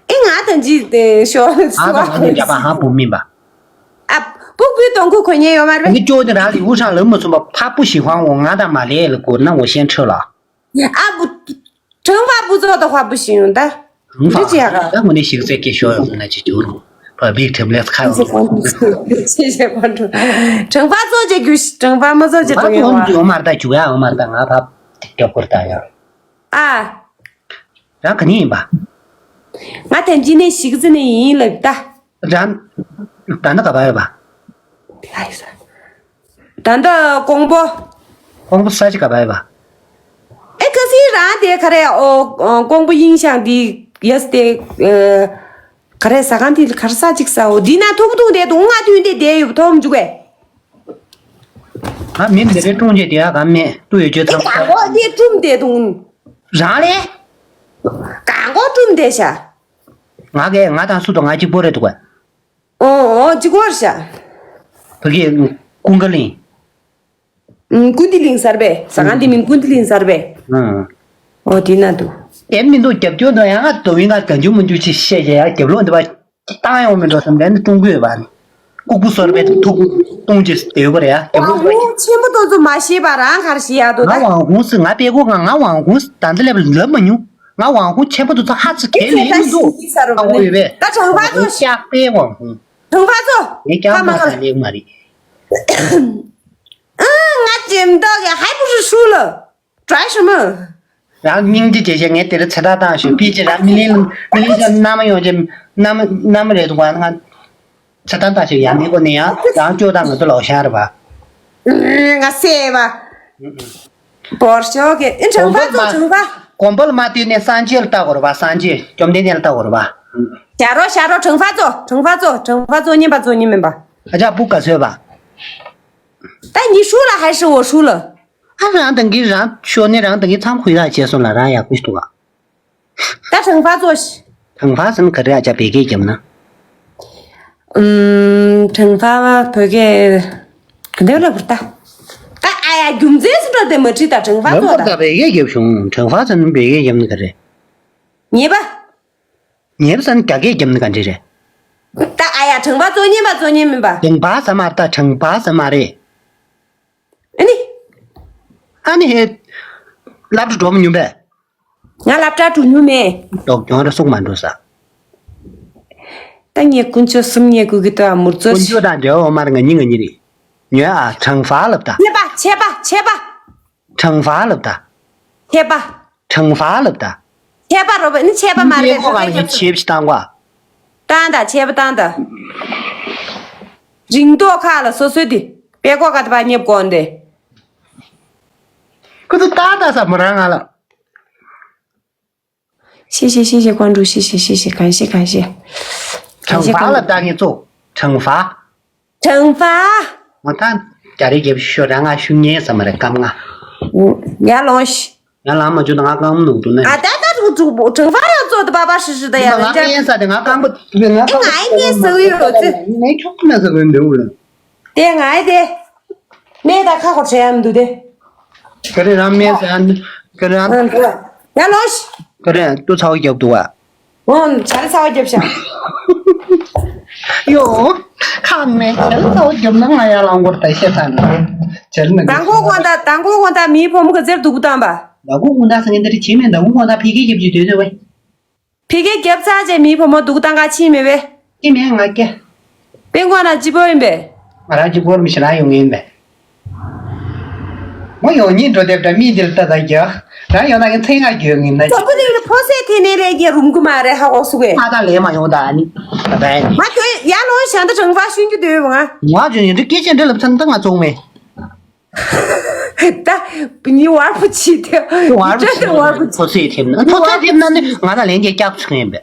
ཨེ་ང་དང་ཅི་དེ་ཤོ་ང་དང་ང་ཚོ་རྒྱ་པ་ཧང་བུ་མིན་པ། ཨ། སྤུ་གུའི་དོང་ཁུ་གོན་ཉེན་ཡོད་མ་རེད་པས། འདི་ཅོག་དེ་རང་ལི་འུ་ཧྲང་ལབ་མ་སོང་པ་ཕ་སྤུ་ཞིག་ཧང་འོ་ང་དང་མ་ལས་ལ་གོ་ན་འོ་ཤེན་ཁྲོད་ལ། ཨ་བུ། ཁྲང་ཧྥ་བུ་ཚོ་དང་ཧྥ་བུ་ཞིག་ཡོང་ད། ཧང་ཧྥ་འདི་ཅི་ཡ་ག་ད་ངོ་ནས་ཞིག་ཚད་ཀྱི་ཤོ་ཡོང་ན་ཅི་ཅོག་རུང་ཕ་བིག་ཁྲིམས་ལས་ཁ་ཡོང་། ཤེས་བྱེད་པ་འགྲོ། ཁྲང་ཧྥ་ཚོ་ཅེ་རྒྱུ་ཁྲང་ཧྥ་མ་ཚོ་ཅེ་ཧང་ཀྲང་ཡོང་བ། ཧང་ཡོང་མ་རེད་ད་རྒྱུ་ཡ་ཡོང་མ་རེད་ད་ང་ཕ་སྐྱོབ་དགོས་རེད་ད་ཡ། ཨ། རང་ག་ནས་ཡིན་པ། ང་དེ་འཇི་ནས་ཞིག་ཙི་ནས་ཡིན་ལབ་ད། རང་། ད་ནི་ག་པར་ཡོད་པ། ལྷ་ཡི་ས། ད་ལྟ་ཀོང་པོ། ཀོང་པོ་ས་ཆ་ག་པར་ཡོད་པ། ཨེ་ཁ་སི་རང་དེ་ག་རེ་ཨོ་ཀོང་པོ་དབྱིན་ཞང་དེ་ཡས་དེ་ཨེ། ག་རེ་ཟ་ཁང་དེ་ག་རེ་ས་ཅིག་ཟའོ་འདི་ན་ཐུག་ཐུག་དེ་དུང་ང་དུས་དེ་དེ་ཡོད་ཐོམ་འཇུག་གས། ང་མི་འདི་རེ་ཀྲུང་ཅེ་དེ་ཡ་ག་མེད་ཏུ་ཡོད་ཅེ་ཚང་། གང་གོ་དེ་ཀྲུང་དེ་དུང་། རང་ལས། གང་གོ་ཀྲུང་དེ་ཤ། ང་གས་ང་དང་སུ་དང་ང་གཅིག་པོ་རེད་འདུག་ག་ཨོ་ཨོ་གཅིག་པོ་རེད་ཤ། ཕ་གི་ཀུན་དགའ་གླིང་། ཀུན་བདེ་གླིང་གསར་པས་ཟ་ཁང་དེ་མིན་ཀུན་བདེ་གླིང་གསར་པས། ཨོ་དེ་ན་འདུག་དེ་མི་འདུག་རྒྱབ་སྐྱོར་དང་ཡང་ང་དོ་བི་ང་གང་བྱུང་མི་འཇུག་ཅིག་བཤད་བྱས་ཡ་རྒྱབ་ལོག་འདི་པ། བཏང་ཡོང་མི་འགྲོ་བསམ་ལན་ནི་ཀྲུང་གོས་བ། ལྐུགས་པོ་སོར་བའི་ཐུག་གཏོང་ཅི་དེ་ཡོད་པ་རེད་ཡ། རྒྱབ་ལོག་ཆེན་པོ་དོ་ཚོ་མ་ཤེས་པ་རང་གར་ཤེས་ཡ་དོ་ད། ང་ཝང་ཧུང་སི་ང་པའི་གོ་ང་ང་ཝང་ཧུང་སི་ད་འདི་ལེབ་ལབ་མ་མྱོང་། ང་ཝང་ཧུང་ཆེན་པོ་དོ་ཚོ་ཧ་ཙི་གེ་ལེ་མི་འདུག་ཨ་ཧོ་ཡོད་པས། ད་གྲངས་པ་ཚོ་ཤག་པའི་ཝང་ཧུང་། གྲངས་པ་ཚོ་ངས་ཀྱང་མ་ས་ལེགས་མ་རེད། ཨ་ང་ཅེམ་ཏོག་གི་ཧའི་པུ་ཧྲི་ཧྲུ་ལ། 转什么？ རང་སྙིང་རྗེ་བྱས་བྱས་ངས་དེ་རིང་ཚེ་ཐག་བཏང་ཞོག་ཕི་ཅི་རང་མི་ལིང་མི་ལིང་ཅན་མནའ་མ་ཡོང་ཅན་མནའ་མ་མནའ་མ་རེད་འདུག་ག་ང་ཚེ་ཐག་བཏང་ཞོག་ཡང་མི་གོ་ནི་ཡང་རང་སྐྱོ་དང་ང་ཚོ་ལོག་ཤར་བ། ང་སེ་བ། བོར་ཤོག་གི་ཨེ་གྲངས་པ་ཚོ་གྲངས་པ། གོམ་པ་ལ་མ་བལྟས་ནས་སངས་རྒྱས་ལ་ལྟ་དགོས་རེད་པ། སངས་རྒྱས་བཅོམ་ལྡན་འདས་ལ་ལྟ་དགོས་རེད་པ། ཞར་རོ་ཞར་རོ་གྲངས་པ་ཚོ་གྲངས་པ་ཚོ་གྲངས་པ་ཚོ་མཉམ་པ་ཚོ་མཉམ་མིན་པ། ཨ་ཅག་པུ་ག་ཚོད་པ། ད་ཉི་ཧྲུ་ལ་ཧའི་ཧྲི་འོ་ཧྲུ་ལ། ཨ་རང་དང་གི་རང་ཤོར་ནས་རང་དང་གི་མཚམས་ཁུལ་ཡག་བྱས་སོང་ལ་རང་ཡག་པོ་ཞིག་འདུག་ག་ད་གྲངས་པ་ཚོ་ཤི། གྲངས་པ་ཟེར་ན་ག་རེ་ཨ་ཅག་བོད་སྐད་རྒྱབ་ན། ཨུམ། གྲངས་པ་བོད་སྐད་ག་འདྲ་ལབ་དགོས་ད། ད་ཨ་ ཨ། རྒྱུ་མཚན་སུ་འགྲོ་དེ་མ་ཁྲིད་ད། དྲང་པ་ལབ་ཚོ་པར་ད། ད་བོད་སྐད་རྒྱབ་བྱུང་། དྲང་པ་ཟེར་ན་བོད་སྐད་རྒྱབ་ན་ག་རེ། ཉེས་པ། ཉེས་པ་ཟེར་ན་རྒྱ་སྐད་རྒྱབ་ན་ག་འདྲ་རེད། ད་ཨ་ཡ། དྲང་པ་ཚོ་ཉེས་པ་ཚོ་ཉེས་མིན་པ། དྲང་པ་ཟེར་མ་རེད་ད། དྲང་པ་ཟེར་མ་རེད། ཨ་ནི། ཨ་ནི་ཧེ། སློབ་གྲྭ་འགྲོ་མ་མྱོང་པས། ང་སློབ་གྲྭ་འགྲོ་མྱོང་མེད། ལྡོག་གྱོང་རེ་སུག་མ་འགྲོ་ས། ད་ངས་དཀོན་མཆོག་གསུམ་ཉན་དགོས་ཀྱི་འདུག་ཨ། མུར་ཚོ་དཀོན་མཆོག་དང་འབྲེལ་བ་མར་ང་གཉིས་ང་གཉིས་རེད། ཉོན་ཨ། དྲང་པ་ལབ་ད། ཆད་པ། ཆད་པ། ཆད་པ། དྲང་པ་ལབ་ད། ཆད་པ། དྲང་པ་ལབ་ད། ཆད་པ་རོ་པ་ནི་ཆད་པ་མ་རེད། ཀོ་ག་ལ་ཆེབ་ཅིག་བཏང་བ། བཏང་ད། ཆད་པ་བཏང་ད། རིང་ཐོག་ཁ་ལ་སོ་སོའི་དེ་པད་ཀོ་ག་ད་པ་ཉེབ་གོན་དེ། ཁོ་ཚོ་ཏག་ཏག་ས་མོ་རང་ང་ལ།谢谢谢谢关注，谢谢谢谢，感谢感谢。 དྲང་པ་ལ་ད་ངས་ཚོ། དྲང་པ། དྲང་པ། ང་ད་རྒྱ་རེ་རྒྱབ་ཤོ་རང་ང་ཤུ་ཉེ་ས་མ་རེད་སྐམ་ང་། ཡ་ལོང་ཤི། ཡ་ལང་མ་བཅུ་ད་ང་སྐམ་ནུག་འདུག་ནས། ཨ་ད་ད་དྲང་དྲང་པོ་དྲང་པ་རང་ཚོ་ད་པ་པ་ཧྲི་ཧྲི་ད་ཡ་ང་ལན་ཅ། ངའི་ས་དེ་ང་སྐམ་པོ་ང་ཨེ་ང་ཨེ་ངའི་ས་ཡོད་རོ་ཚེ། ངའི་ཁྱོག་ཁ་ན་ས་གོན་འདུག་ལ། དེ་ང་ཨེ་དེ། མེ་ད་ཁ་ཁོ་བྱེད་ཡ་མི་འདུག་དེ། ག་རེ་རང་མེ་ཟ་ཡ་ག་རེ་རང་། ཡ་ལོ་ཤི། ག་རེ་ཏུ་ཚ་བ་རྒྱབ་འདུག་བ། འོ་ཇ་རི་ཚ་བ་རྒྱབ་ཤག་ཡོ། ཁ་མེ་ཇ་རི་ཚ་བ་རྒྱབ་ན་ང་ཡ་ལང་གོར་ད་ཤེས་ས་ནི། ཇ་རི་ན་དང་གོ་གོ་ད་དང་གོ་གོ་ད་མིའི་བུ་མོ་ག་ཚེར་འདུག་བཏང་པ། ད་གོ་གོ་ད་ས་ངན་ད་རི་ཆེ་མེ་ད་གོ་གོ་ད་ཕི་གེ་རྒྱབ་ཀྱི་དོད་དོད་བས། ཕི་གེ་རྒྱབ་ཚར་རྗེས་མིའི་བུ་མོ་འདུག་བཏང་ག་ཕྱིན་མེད་པས། ཅི་མེད་ང་སྐྱེ། པེན་ཀོང་ན་སྤྱི་པོ་ཡིན་པས། ང་རང་སྤྱི་པོར་མི་ཤི་རང་ཡོང་ངེས་མེད། ང་ཡོང་ཉིན་འགྲོ་དེབ་འདྲ་མི་འདིར་ལྟ་ད་རྒྱ། རང་ཡོང་ན་ངས་མཚན་ང་རྒྱུ་ངིན་ན། ཙོ་པོ་དེ་ལ་ཕོ་སེ་ཐེ་ནེ་རེ་རྒྱ་རུམ་གུ་མ་རེ་ཧ་གོ་སུ་གེ། ང་ད་ལས་མ་ཡོང་ད་ཨ་ནི། ད་ད་ཨ་ནི། ང་ཁྱོད་ཡ་ལོང་ཤ་འདི་དྲང་པ་ཤུན་རྒྱུ་དོད་ང་། ང་ཁྱོད་ཡིན་འདྲི་སྐད་ཆ་འདྲི་ལབ་ཚར་ན་ད་ང་བཙོང་མེད། ད་ཉི་བར་པོ་ཆི་དེ། ཉི་བར་པོ་ཆི་དེ་བར་པོ་ཆི། ཕོ་སེ་ཐེབས་ན་ཕོ་སེ་ཐེབས་ན་ནི་ང་ད་ལན་རྒྱ་སྐྱབས་ཚིག་ཡིན་པས།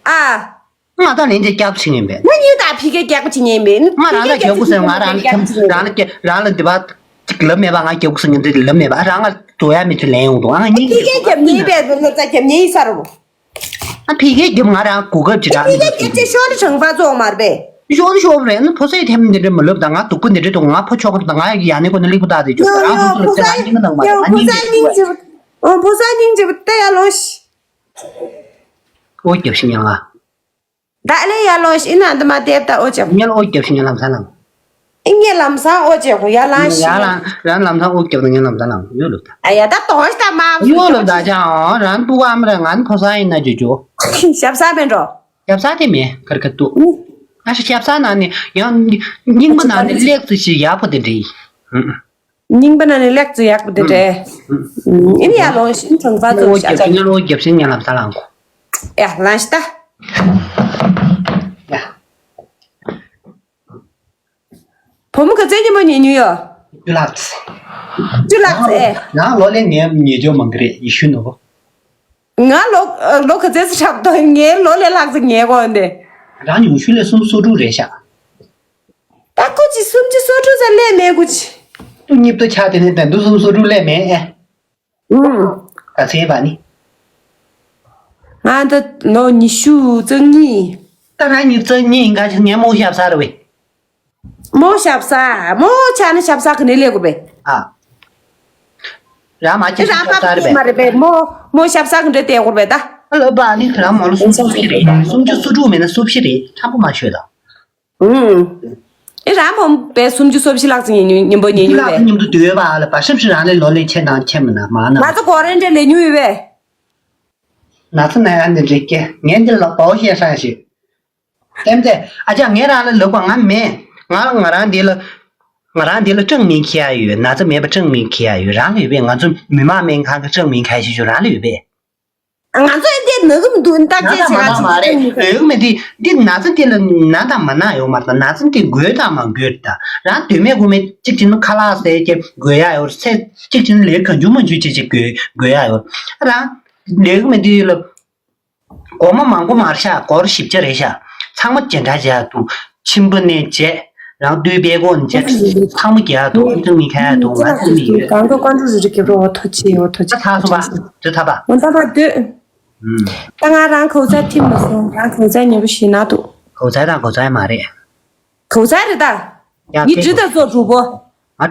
ཨ། ང་ད་ལན་རྒྱ་སྐྱབས་ཚིག་ཡིན་པས། ང་གཉིས་ད་ཕི་གེ་རྒྱག་པ་ཅི་ཉན་མེད། ང་རང་ལ་རྒྱབ་ཀུ་ཟེར། ང་རང་ལ་ཁྱམ་རང་ལ་རྒྱ་རང་ལ་འདི་པ་ཅིག་ལབ་མེད་པ། ང་རྒྱབ་ཀུ་ཟེར་ངན་འདྲི་ལབ་མེད་པ། རང་ང་དོ་ཡ་མི་ཚུ་ལན་ཡོང་དུ་ང་ངའི་ཕི་གེ་རྒྱབ་ཉན་པས་ལོ་ཙ་རྒྱབ་ཉན་ཡིན་ས་རུ། ཨ་ཕི་གེ་རྒྱབ་ང་རང་གོ་སྐབས་ཅི་རག་ཕི་གེ་རྒྱབ་ཅེ་ཤོར་དྲང་པ་ཙོག་མར་པས། ཤོར་ཤོར་རེད་ན་ཕོ་སེ་ཐེམ་འདི་འདྲ་མ་ལབ་ད་ང་སྡུག་པོ་འདི་འདྲ་དུ་ང་ཕོ་ཆོག་གི་ད་ང་ཡ་ནི་ཀོ་ནི་ལིག་པོ་ད་དེ་ཅོ་ཡོ་རང་ཡོ་ཕོ་ཚོ་ཕོ་ས་ད་ང་ཡིན་ན་ནང་མ་ཡོ་ང་ཕོ་ཉིན་ས་ཅིག་སྙིང་རྗེ་པོ། ཨོ་ཕོ་ས་སྙིང་རྗེ་པོ་ད་ཡ་ལོ་ཤི། ཨོ་རྒྱབ་ཤི་ཉང་ང་། ད་ལེ་ཡ་ལོ་ཤི་ཨིན་ན་འདི་མ་དེབ་ད་ཨོ་ཅག་ཉལ་ཨོ་རྒྱབ་ཤི་ཉལ་ལམ་ས་ལང་། ཨི་ངེ་ལམ་སང་ཨོ་ཅེ་ཧོ་ཡ་ལང་ཤི། ཡ་ལང་རང་ལམ་སང་ཨོ་རྒྱབ་ད་ཉལ་ལམ་ས་ལང་ཡོད་ལོ་ད། ཨ་ཡ་ད་དོང་ཤི་ད་མ་ཡོད་ལོ་ད་ཅང་ཨོ་རང་ཏུ་བ་མ་ར་ང་ཕོ་ས་ཡིན་ན་ཇོ་ཇོ། ཞབས་ས་མེད་འགྲོ། ཞབས་ས་དེ་མེད་ཁར་ཁ་ཏུ། ཨ་ཤ་ཞབས་ས་ན་ནི་ཡང་སྙིང་པ་ན་ནི་ལེགས་ཙི་ཞིག་ཡག་པོ་དེ་འདྲ་ཡིན། སྙིང་པ་ན་ནི་ལེགས་ཙི་ཡག་པོ་དེ་འདྲ། ཨིན་ཡ་ལོང་ཤི་ཁྲང་པ་ཙོ་ཨོ་ཤ་རྒྱབ་ཤི་ཉལ་ཨོ་རྒྱབ་ཤི་ཉལ་ལམ་ས་ལང་གོ། ཡ་ལང་ཤི་ད། ཡ། བུ་མོ་ག་ཚད་སྙན་པོ་ཉན་ཉུལ་ཡོད། ཅུ་ལགས། ཅུ་ལགས་ཨེ། ང་ལོ་ལས་ངའི་ཉེ་ཇོ་མང་གི་རེད་ཡེ་ཤུ་ནོ། ང་ལོ་ལོ་ག་ཚད་སུ་འཁྲབ་དོ་ངའི་ལོ་ལས་ལྷག་ཙམ་ངའི་གོ་འདི། རང་ཉུང་ཤོས་ལས་སུམ་སོ་དྲུག་རེད་ཤག་ད་ཁོ་ཅི་སུམ་ཅུ་སོ་དྲུག་ཙམ་ལས་མེད་གུ་ཅི། ཏུ་གཉིབ་ཏུ་ཆགས་དེ་ནས་དེ་འདུག་སུམ་སོ་དྲུག་ལས་མེད་ཨེ། ཨུམ། ག་ཚད་པ་ནི། ང་ད་ལོ་ཉི་ཤུ་རྩ་གཉིས། ད་ང་ཉི་ཤུ་རྩ་གཉིས་ཡིན་ག་ཅི་ངས་མོ་ཞབས་ས་རེད་བས། མོ་ཞབས་ས། མོ་ཆ་ནི་ཞབས་ས་གི་ནས་ལས་དགོས་པས། ཨ། རང་མ་ཅི་རང་ཞབས་ས་རེད་པས། མ་རེད་པས་མོ། མོ་ཞབས་ས་གི་འདྲ་བལྟས་དགོས་པས་ད། ཨ་ལོ་པ་ནི་རང་མོ་ལ་སུམ་ཅུ་སོ་བཞི་རེད། སུམ་ཅུ་སོ་དྲུག་མེད་ན་སོ་བཞི་རེད་ཁྲམ་པོ་མ་ཤོད་ད། ཨུམ། ཨེ་རང་བུ་མོ་པས་སུམ་ཅུ་སོ་བཞི་ལྷག་ཙམ་ཡིན་ཉིན་པོ་ཉིན་ཉུལ་བས། སུམ་ཅུ་ལྷག་ཙམ་མཉམ་དུ་སྡོད་པ་ལ་བ་ཤམ་ཤི་རང་ལས་ལོ་ལས་ཆེ་དང་ཆེ་མི་ན་མ་ན། ང་ཚོ་གོ་རེ་འདྲ་ལས་ཉུལ་བས། ན་ཚ་ན་ཡང་འདི་འདྲ་སྐྱེ་ངས་འདི་ལ་པའོ་ཤེས་ཧྲང་ཞིག་ཏན་ཏན་ཨ་ཅག་ངས་རང་ལ་ལབ་པ་ང་མེད། ང་ལ་ང་རང་འདི་ལ་ང་རང་འདི་ལ་ཀྲང་མིན་ཁྱེར་ཡ་ཡོད། ན་ཚ་མེད་པ་ཀྲང་མིན་ཁྱེར་ཡ་ཡོད་རང་ལ་ཡོད་པས། ང་ཚོ་མི་མང་སྨན་ཁང་གི་ཀྲང་མིན་ཁ་ཤས་ཤིག་རང་ལ་ཡོད་པས། ང་ཚོ་ཨེ་འདི་ནག་གི་མི་འདུག་ད་ན་སྐད་ཚ་ཆེ་མ་ན་མ་རེད། ཡོད་མེད་འདི་འདི་ན་ཚ་འདི་ལ་ན་དང་མ་ན་ཡོད་མ་རེད། ན་ཚ་འདི་འགོས་དང་མ་འགོས་ད་རང་དོན་མེད་དགོས་མེད་གཅིག་བྱས་ན་ཁ་ལག་ཟས་ཀྱི་འགོས་ཡ་ཡོད། ཚེ་གཅིག་བྱས་ན་ལས་གང་བྱུང་མང་བྱུང་བྱེད་ཅིག་འགོས་འགོས་ཡ་ཡོད། རང་ལས་གི་མེད་འདི་ལ། སྒོར་མོ་མང་པོ་མར་བཞག་སྒོར་བཞི་བརྒྱ་རེད་བཞག་ཚང་མ་ཇེ་འདྲ་བྱས་འདུག་ཁྱིམ་པ་ནས་བྱས་རང་དུས་པའི་སྒོ་ནས་བྱས་ཚང་མ་རྒྱག་འདུག་ཨ་ཚང་མི་ཁ་ཡ་འདུག་ང་ཚང་མི་ཡོད། གང་ག་ཀོན་ཀྲུ་རི་རི་ཁེབ་རོ་ཐོ་ཆེ་ཡོ་ཐོ་ཆེ། ད་ཐག་སོང་པ་དེ་ཐག་པ། འོ་ད་པ་སྡོད། ད་ང་རང་གོ་ཚ་ཐིམ་མ་སོང་རང་གོ་ཚ་ཉེ་པོ་ཞིག་ན་འདུག་གོ་ཚ་དང་གོ་ཚ་མ་རེད། གོ་ཚ་རེད་ད། ཡ་ངི་ཇི་ད་ཚོ་གྲུ་པོ། ཨ།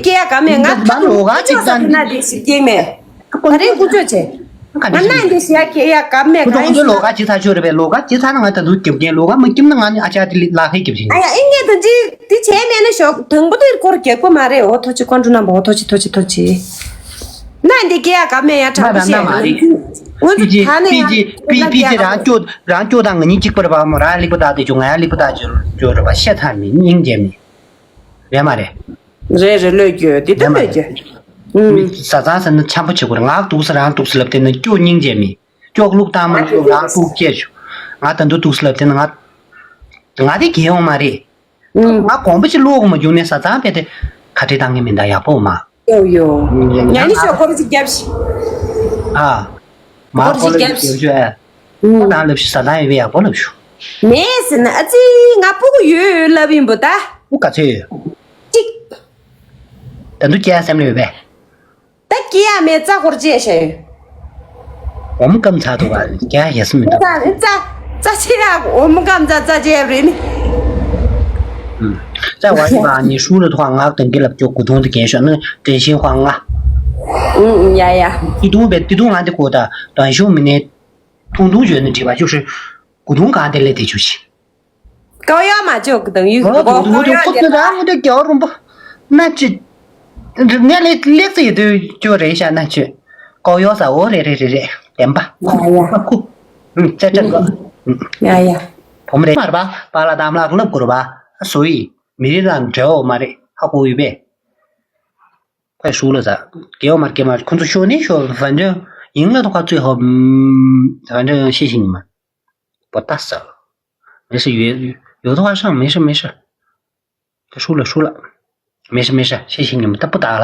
སྐྱེ་ཡ་ག་མེད། ང་ད་ལོ་ག་ཅིག་ད་ན་དེ་ཞིག་སྐྱེ་མེད། ད་རེས་ཀུ་ཅོ་ཆེ། ང་ན་འདི་ཞིག་ཡ་སྐྱེ་ཡ་ག་མེད། ཁོ་ཚོ་ཁོ་ཚོའི་ལོ་ག་ཅིག་ཚ་ཆོད་རེད་པས། ལོ་ག་ཅིག་ཚ་ན་ང་ད་དུང་སྐྱེ་མཁན། ལོ་ག་མ་སྐྱེས་ན་ང་ནི་ཨ་ཅག་དེ་ལ་ལག་ཁའི་རྒྱབ་ཅིང་། ཨ་ཡ་ཨི་ངས་ད་ཅི་དེ་བྱས་མེད་ན་ཞོག་དང་པོ་དེར་སྐོར་རྒྱག་པ་མ་རེད། འོ་ཐོ་ཅི་ཀོན་ཀྲུ་རྣམ་པ། འོ་ཐོ་ཅི་ཐོ་ཅི་ཐོ་ཅི། ན་འདི་སྐྱེ་ཡ་ག་མེད་ཡ། དྲང་པོ་བཤད་ན་མ་རེད། ང་ཚོ་ད་ནས་ཡང་པི་ཅི་པི་ཅི་རང་སྐྱོ་རང་སྐྱོ་དང་ང་གཉིས་གཅིག་པ་རེད་པ། མོ་རང་ལེགས་པོ་བལྟ་དེ་བྱུང་། ང་ཡང་ལེགས་པོ་བལྟ་བྱུང་རེད་པ། ཤ་ཚ་མི་སྙིང་རྗེ་མི་རེད་མ་རེད། རེད་རེད། བློས་འགྱོད་འདི་ལྟ་བློས་འགྱོད། ཨུམ། བཟའ་ཚང་ཟེར་ན་འཆམ་པོ་བྱེད་དགོས་རེད། ང་འདུག་ས་རང་འདུག་ས་ལབ་དེ་ན་སྐྱོ་སྙིང་རྗེ་མི། སྐྱོ་ལུག་བཏང་མ་ལུག་རང་ལུག་སྐྱེས་བྱུང་། ང་ད་འདུག་འདུག་ས་ལབ་དེ་ན་ང་ང་དེ་རྒྱལ་ཡོང་མ་རེད། ཨུམ། ང་དགོངས་པ་ཅིག་བློ་གོ་མ་བྱུང་ནས་བཟའ་ཚང་བས་དེ་ཁ་བྲལ་བཏང་གི་མིན་ད། ཡག་པོ་མ། ཡོ་ཡོ། ཡ་ཡ་ནི་ཤོག་སྐོར་ཅིག་རྒྱབ་ཤིག་ཨ། མ་སྐོར་ཅིག་རྒྱབ་ཤིག་ཨ། ཨུམ། ཁོ་དང་ལབ་ཤིག་བཟའ་ཚང་ཡོད་པས་ཡག་པོ་ལབ་ཤོག་མེད་ཟེར་ན་ཨ་ཙི་ང་སྤུ་གུ་ཡོད་ལབ་ཡིན་པོ་ད། སྤུ་ག་ཚོད་ཡོད། གཅིག་ད་དུང་སྐྱེ་ཡ་སེམས་ལ་ཡོད་པས། ད་སྐྱེ་ཡ་མེད། རྩ་འཁོར་བཅད་བྱས་ཡོད། འོ་མ་སྐམ་ཚར་འདུག་ག་སྐྱེ་ཡ་ཡ་སེམས་མི་འདུག་རྩ་རྩ་རྩ་ཆེ་ཡ། འོ་མ་སྐམ་ཚར་རྩ་ཆེ་ཡ་རེད་ནི། རྩ་བ་ཡིན་པ་ནི་ཧྲུའུ་ལ་ཐོག་ང་དང་གི་ལབ་ཀྱོ་གུ་དུང་དུ་གན་ཤོག་ནི་དྲན་ཤིང་ཧོང་ང་། ཨུ་ཨུ་ཡ་ཡ། ཏི་ཏུང་བས་ཏི་ཏུང་ང་འདི་གོ་ད་དོན་ཤུང་མི་ནས་ཐུང་ཐུང་བརྗོད་ནི་བྲིས་པ་ཤུག་ཧྲི་གུ་དུང་གང་དེ་ལས་དེ་ཆུ་ཤི། ཀའོ་ཡོ་མ་ཅོ་གི་དང་ཡུ་གོ་ཀའོ་ཡོ་ཁོ་ཚོ་རང་ངོ་དེ་རྒྱལ་རོང་པོ་ན་ཅི། ངས་ལེགས་ལེགས་ཚེ་ཡོད་དུས་ཅོ་རེད་ཤ་ན་ཅི། ཀའོ་ཡོ་ས་འོ་རེད་རེད་རེད་རེད་བདེན་པ། ཡ་ཡ། ཁུ། ཙེ་ཙེ་གོ། ཡ་ཡ། བུམ་རེད་མ་རེད་པ། པཱ་ལགས་དམ་ལགས་ལབ་དགོས་རེད་པ། སོ་ཡི་མི་རིགས་དང་འབྲེལ་བ་མ་རེད། ཧ་གོ་ཡོད་པས། ཁོས་ཧྲུའུ་ལ་ཟ། རྒྱལ་བ་མར་སྐྱེས་མར་ཁོ་ཚོ་ཤོར་ནས་ཤོར་ཝན་ཀྲེན་ཡིང་ལ་ཐོག་ཁ་ཚོས་ཧོ། ཝན་ཀྲེན་ཤེས་ཤིང་མ། པོ་ཏ་ས། 没事，有有的话上，没事没事。他输了输了，没事没事，谢谢你们，他不打了。